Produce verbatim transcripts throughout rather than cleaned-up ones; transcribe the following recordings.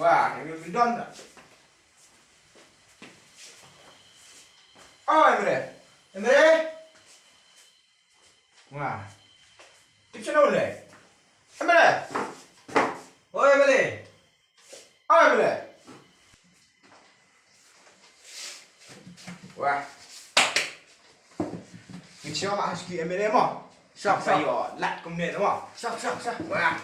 Wah, ini bidon dah. Oh, Emre. Emre. Wah. Tip sana boleh. Emre. Oh, Emre. Oh, Emre. Wah. Ngi sha ma haski M L A mo. Sha, sha. Yo, lat kum ne mo. Sha, sha, sha. Wah.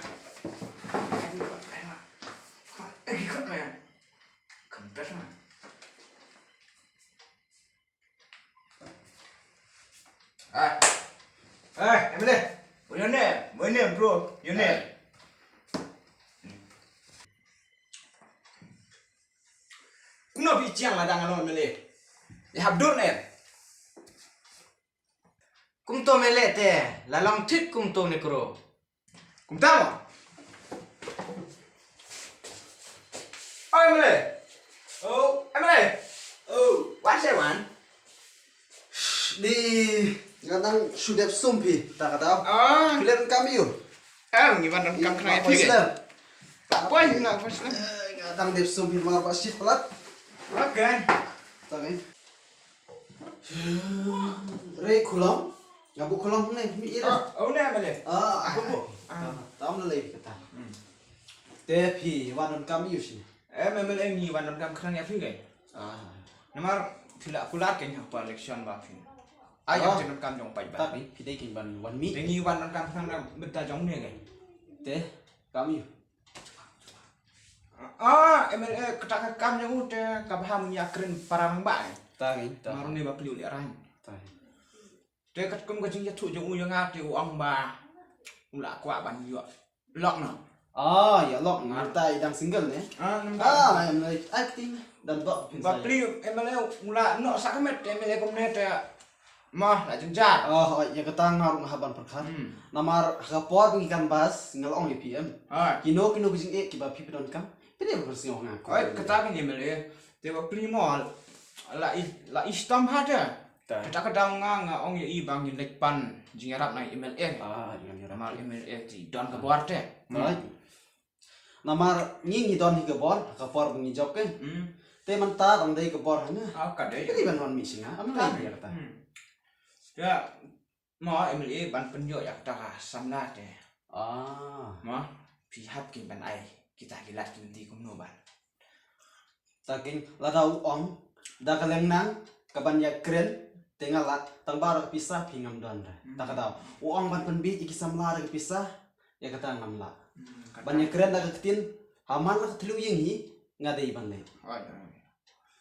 Eh, ikut man. Kempes man. Ah. Eh, M L A. What your name? My name, bro. Your name? Kumno phi chiang la dang along M L A. Ïa hap dur ne. Kumto M L A te, la long thik kumto ne kro. Kumta mo. Oi, M L A. Oh. M L A. Oh. Wan se wan. Di nga dang shu dep sum phi, ta ka dau. Ah. Phi leh kam ïa u. Em, ngi wan donkam khnang ïa phi. Poi, nga poi. Eh, nga dang dep sum phi mar ba shit palat. Okay. Ta ka. Re khulom. Nga bu khulom ne, mi ira. Ah, oh ne, M L A. Ah, ah. Tam le kata. Hmm. Te phi wan donkam ïa u shi. Em, M L A ngi wan donkam khnang ïa phi ke. Ah. Namar phi la kular ke ïa ka election ba phi. Ai, ah, ïa ka donkam jong paidbah. Tapi phi dei kin ban wan mih. Te ngi wan donkam khnang na bynta jong ne ke. Te kam ïa u. Ah, M L A kata ka kam jong u te ka bha mun ïa kren para rangbah. Ta ngi, ta. Mar ne ba pli u leh rang. Ta ngi. Te katkum ka jingïathuh jong u ïa nga te u ong ba u la kwah ban ïoh lok noh. Ah, ïa lok noh. Ah. Ta i dang single ne. Ah, namar. Ah, M L A acting dan bok. Ba pli M L A u la noh sa ka met M L A kumne te. Mah, la jynjar. Oh, ïa kata nga ruh nga hap ban pyrkhat. Hmm. Namar ha ka por ba ngi canvass nga la ong ïa phi em. Ah. Kino kino ki jingeh kiba phi phi donkam. Phi dei ban pynsngew ha nga. Oi, kata ka M L A. Te ba pli mo la i, la i stom ha te. Ta. Kata ka daw nga nga ong ïa i ba ngin leit pan jingïarap na M L A. Ah, jingïarap. Namar M L A te don ka bor te. Hmm. Namar ngi ngi don hi ka bor, ka por ba ngi jop ke. Hmm. Te mynta dang dei ka bor ha nga. Ah, ka dei. Ka dei ban wan mih sha nga, am lai ïa kata. Hmm. Ïa, mo M L A ban pynïoh ïa kata ka samla te. Ah. Mo, phi hap kin ban ai kita ki lad ki lynti kumno ban. Ta kin lada u ong da ka lynnang ka ban ïa kren te nga lah tang ba da ka pisa phi ngam don re. Hmm. Ta ka daw. U ong ban pynbit ïa ki samla da ka pisa ïa kata ngam lah. Hmm, kata. Ban ïa kren da ka ktien ha man la ka thliew ïing hi nga dei ban leh. Oi, oi.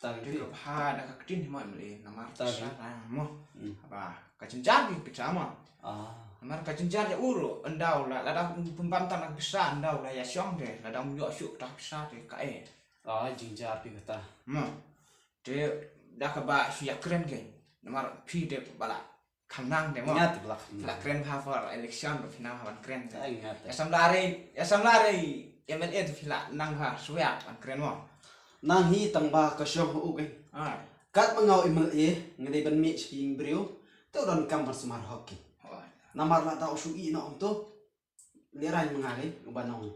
Ta kin. Te ka bha da ka ktien hi mo M L A namar ta pisa kin. Ta mo. Hmm. Ba ka jynjar ki pisa mo. Ah. Namar ka jynjar ïa u ruh ynda u la lada pynban ta na ka pisa ynda u la ïa shong te lada um ïoh shuh ta ka pisa te ka eh. Ah, jynjar phi kata. Mo. Te da kaba shu ïa kren ke. Namar phi te ba la kham nang te mo. Nga te ba la kham nang. La kren bha for election ruh phi nang bha ban kren te. Ai, nga te. Ïa samla re, ïa samla re M L A te phi la nang bha shuwa ban kren mo. Nang hi tang ba ka shong ha u ke. Ah. Kat ma nga u M L A nga dei ban mih sha ki ïing briew. Te u donkam ban sumar hok ki. Oh. Namar lada u shu ïeh noh ong to. Lehrain ma nga ke u ban ong.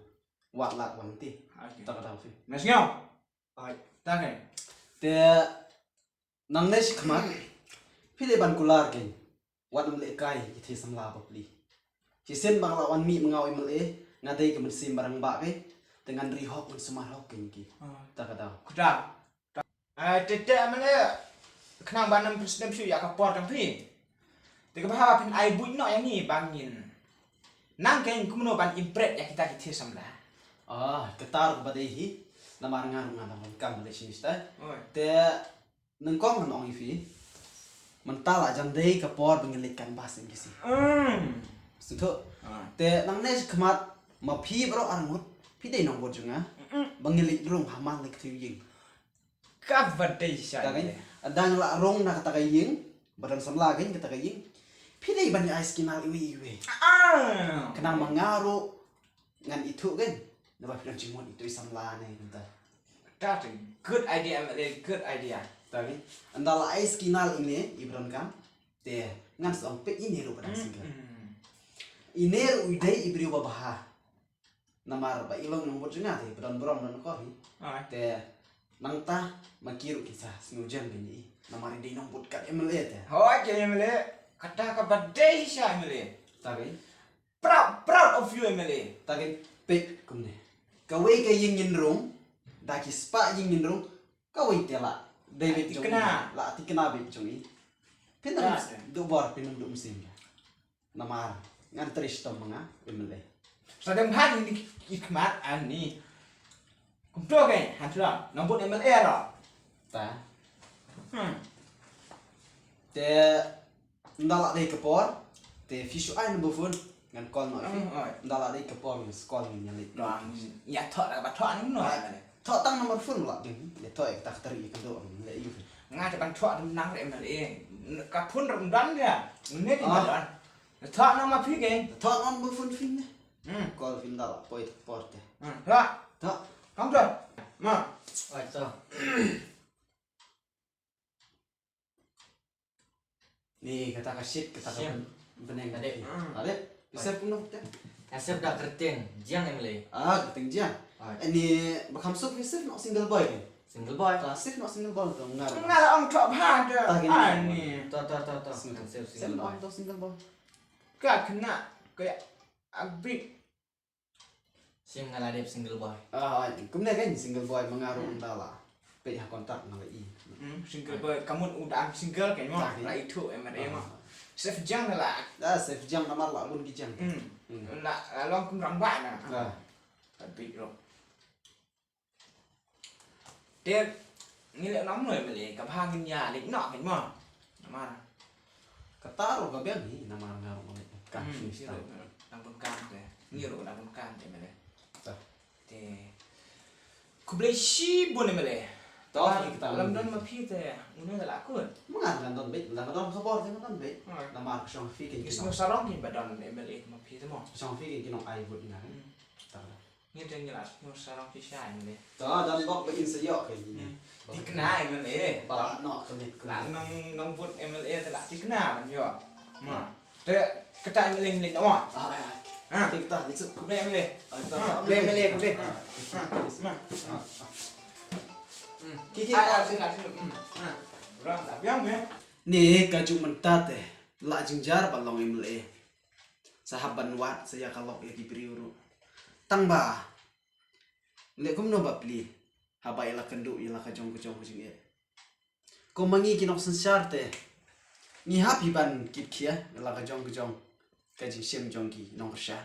Wat lad wan te. Okay. Ta ka daw phi. Nga sngew. Ai, ta ngai. Te nangne shakhmat phi dei ban kular kein. Wat nym lehkai ki thei samla bapli. Shisien ba nga la wan mih ma nga u M L A nga dei ka mynsiem ba rangbah kein. Te ngan ri hok ngan sumar hok kein ki. Ah. Ta ka daw. Khuda. Ah, te te M L A khnang ban nym pyrshah shuh ïa ka por jong phi. Te kaba haba phin ai buit noh ïa ngi ba ngin nang kein kumno ban impress ïa kita ki thei samla. Ah, kata ruh ba dei hi. Namar nga ruh nga dang wan kam ba dei shi minister. Oi. Te nyngkong ngan ong ïa phi. Mynta la jan dei ka por ba ngin leit canvass M K C. Hmm. Sngewthuh. Ah. Te nangne shakhmat ma phi baroh arngut phi dei nongbud jong nga. Mm-mm. Ba ngin leit rung ha man la ka thei ïing. Kaba dei sha. Ka dang la rung na kata ka ïing, ba don samla kein kata ka ïing. Phi dei ban ïa ai signal iwei iwei. Ah. Khnang ba nga ruh ngan ithuh kein. Naba phi don jingmut ithuh i samla ne kata. That's a good idea, M L A, good idea. Ta kein. Ynda la ai signal ine i ba donkam. Te ngan sa ong peit ine ruh ba dang single. Mm. Ine ruh i dei i briew ba bha. Namar ba i long nongbud jong nga te ba don burom don akor hi. Ai. Te nangta ma ki ruh ki sa sngewjam ïa i. Namar i dei nongbud kat M L A te. Hooid, ïa M L A. Kata kaba dei sha M L A. Ta kei. Proud, proud of you, M L A. Ta kei, peit kumne. Kawei ka ïing ïen rung, da ki spah ïing ïen rung, kawei te la dei beit jong i. Tikna. La tikna beit jong i. Phin ym duh bor, phin ym duh mynsiem. Namar ngan trei shitom ma nga M L A. Sa dang bha ni ki khmat ani. Kumto ke, han shuwa, nongbud M L A ro. Ta. Hmm. Te ynda la dei ka por, te phi shu ai number phone, ngan call noh ïa phi. Hmm, oi. Ynda la dei ka por ngan call ngan ïa leit. Dang ïa thoh da ba thoh ni no. Ai, thoh tang number phone la ding. Ïa thoh ïa kata ka tarik ïa ka dok ngan leit ïa phi. Nga te ban thoh dang nang re M L A. Ka phone rum dan dia. Ngi te ban dan. Thoh noh ma phi ke. Thoh noh number phone phi ne. Hmm. Call phi ynda la poi ta por te. Hmm. Thoh. Thoh. Kam thoh. Ma. Oi, thoh. Ni kata ka shit, kata ka bneng. Ade. Ade. Phi save kumno te? Nga save da kyrteng Jiang M L A. Ah, kyrteng Jiang. Ai. Ni ba kham suk phi save noh single boy ke? Single boy. Ta save noh single boy to ngar. Nga la ong thoh bha de. Ta kini. Ani. To, to, to, to. Single. Save noh single boy. Ka kena ka a bit. Sim nga la dep single boy. Ah, kumne kan single boy ma nga ruh ynda la. Peit ha contact nga la i. Hmm, single boy, ka mut u dang single kan mo, la ithuh M L A mo. Save Jiang la. Ah, save Jiang namar la bun ki Jiang. Hmm. La, la long kum rangbah na. Ah. Ka bit ruh. Te ngi leh nom noi mele ka bha ngin ïa leh noh ngin mo. Namar kata ruh ka biang hi namar nga ruh nga leh kam. Hmm, shi ruh nang pun kam te. Ngi ruh nang pun kam te mele. Ta. Te khublei shibun mele. To, lam don ma phi te. Une da la kun. Manga ngan don beit, ngan don khubor te ngan don beit. Namar ka shong phi kin ki nong. Ngi sarong kin ba don mele ma phi te mo. Shong phi kin ki nong ai vote nga. Hmm. Ta. Ngi te ngi la sngewsarong shisha ïa ngi. To, don bok ba in sa ïoh ka ngi. Hmm. Thikna M L A. Ba la noh ka mit. La nang nang vote M L A te la thikna ban ïoh. Ma. Te kata M L A ngi leh noh. Ah, ah. Ha. Te kata leh suk. Khublei M L A. Ah, khublei M L A, khublei. Ah, ah. Ma. Ah, ah. Hmm. Ki, ki, ah, ah, sila, sila. Hmm. Ha. Ram da biang me. Ni ka ju mynta te. La jingjar ba long M L A. Sa hap ban wad sa ïa ka lok ïa ki briew ruh. Tang ba leh kumno ba pli haba ïa la kynduh ïa la ka jong ka jong ka jingeh. Kum ma ngi ki nongsynshar te ngi hap hi ban kit khia ïa la ka jong ka jong ka jingshem jong ki nongkyrshan.